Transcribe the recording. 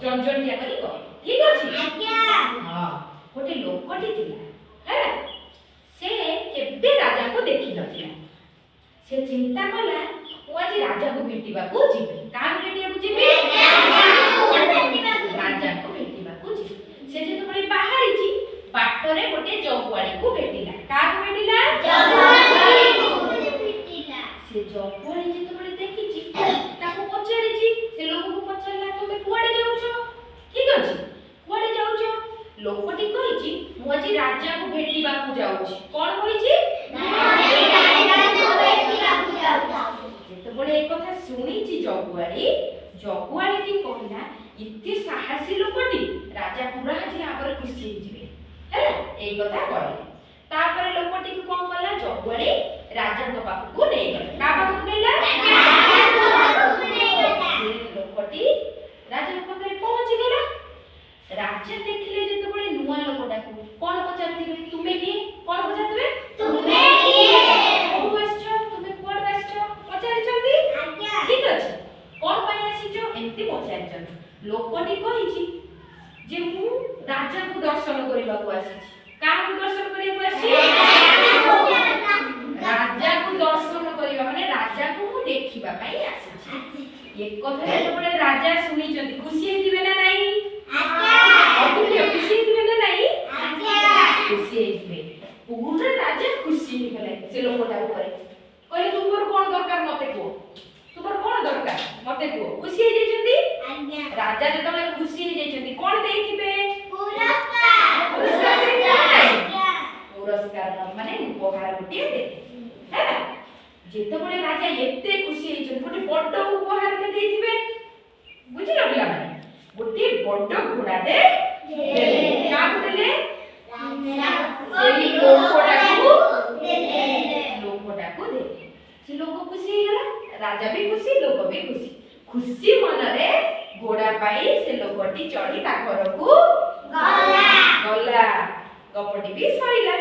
ଜଣ ଜଣିକିଆ କରି କହିବି, ଠିକ ଅଛି? ହଁ, ଗୋଟେ ଲୋକଟି ଥିଲା, ହେଲା। ସେ କେବେ ରାଜାକୁ ଦେଖିନଥିଲା। ସେ ଚିନ୍ତା କଲା, ମୁଁ ଆଜି ରାଜାକୁ ଭେଟିବାକୁ ଯିବି। କାହାକୁ ଭେଟିବାକୁ ଯିବି? ରାଜାକୁ ଭେଟିବାକୁ ଯିବି। ସେ ଯେତେବେଳେ ବାହାରିଛି, ବାଟରେ ଗୋଟେ ଜଗୁଆଳିକୁ ଭେଟିଲା। କାହାକୁ ଭେଟିଲା? ସେ ଜଗୁଆଳି ଯେତେବେଳେ ଦେଖିଛି, ତାକୁ ପଚାରିଛି। ସେ ଲୋକକୁ ପଚାରିଲା, ତୁମେ କୁଆଡେ ଯାଉଛ? ଠିକ ଅଛି, କୁଆଡେ ଯାଉଛ? ଲୋକଟି କହିଛି, ମୁଁ ଆଜି ରାଜାକୁ ଭେଟିବାକୁ ଯାଉଛି। କଣ କହିଛି? ଯେତେବେଳେ ଏ କଥା ଶୁଣିଛି ଜଗୁଆଳି, ଜଗୁଆଳିଟି କହିଲା, ଏତେ ସାହସୀ ଲୋକଟି, ରାଜା ପୁରା ଆଜି ଆଗରେ ଖୁସି ହେଇଯିବେ, ହେଲା। ଏଇ କଥା କହିଲେ। ତାପରେ ଲୋକଟିକୁ କଣ କଲା ଜଗୁଆଳି? ରାଜାଙ୍କ ପାଖକୁ ନେଇଗଲା। କାହା ପାଖକୁ ନେଲା? ସେ ଲୋକଟି ରାଜାଙ୍କ ପାଖରେ ପହଞ୍ଚିଗଲା। ରାଜା ଦେଖିଲେ ଯେତେବେଳେ ନୂଆ ଲୋକଟାକୁ, କଣ ପଚାରିଥିବେ? ତୁମେ କିଏ? କଣ ପଚାରିଥିବେ? କୋଉଠୁ ଆସିଛ? ତୁମେ କୁଆଡୁ ଆସିଛ? ପଚାରିଛନ୍ତି, ଠିକ ଅଛି। କଣ ପାଇଁ ଆସିଛ? ଏମିତି ପଚାରିଛନ୍ତି। ଲୋକଟି କହିଛି ଯେ ମୁଁ ରାଜାଙ୍କୁ ଦର୍ଶନ କରିବାକୁ ଆସିଛି। କାହାକୁ ଦର୍ଶନ କରିବାକୁ ଆସିଛି? ରାଜାକୁ ଦର୍ଶନ କରିବା ମାନେ ରାଜାକୁ ମୁଁ ଦେଖିବା ପାଇଁ ଆସିଛି। ଏ କଥା ଯେତେବେଳେ ରାଜା ଶୁଣିଛନ୍ତି, ଖୁସି ହେଇଥିବେ ନା ନାହିଁ? ଅତୁଲ୍ୟ, ଖୁସି ହେଇଥିବେ ନା ନାହିଁ? ଖୁସି ହେଇଥିବେ। ପୁରା ରାଜା ଖୁସି ହେଇଗଲେ ସେ ଲୋକଟା ଉପରେ। କହିଲେ, ତୁମର କଣ ଦରକାର ମତେ କୁହ। ତୁମର କଣ ଦରକାର ମତେ କୁହ। ଖୁସି ହେଇଯାଇଛନ୍ତି। ରାଜା ଯେତେବେଳେ ଖୁସି ହେଇଯାଇଛନ୍ତି, କଣ ଦେଇଥିବେ? ପୁରସ୍କାର ଦେଇଥିବେ ନା ନାହିଁ? ପୁରସ୍କାର ମାନେ ଉପହାର ଗୋଟିଏ ଦେବେ, ହେଲା। ଯେତେବେଳେ ରାଜା ଏତେ ଖୁସି ହେଇଛନ୍ତି, ଗୋଟେ ବଡ ଉପହାରଟେ ଦେଇଥିବେ। ବୁଝିଲ ପିଲାମାନେ? ଗୋଟିଏ ବଡ ଘୋଡ଼ାଟେ ଦେଲେ। କାହାକୁ ଦେଲେ? ସେଇ ଲୋକଟାକୁ, ଲୋକଟାକୁ ଦେଲେ। ସେ ଲୋକ ଖୁସି ହେଇଗଲା। ରାଜା ବି ଖୁସି, ଲୋକ ବି ଖୁସି। ଖୁସି ମନରେ ଘୋଡ଼ା ପାଇ ସେ ଲୋକଟି ଚଢି ତା ଘରକୁ ଗଲା। ଗପଟି ବି ସରିଲା।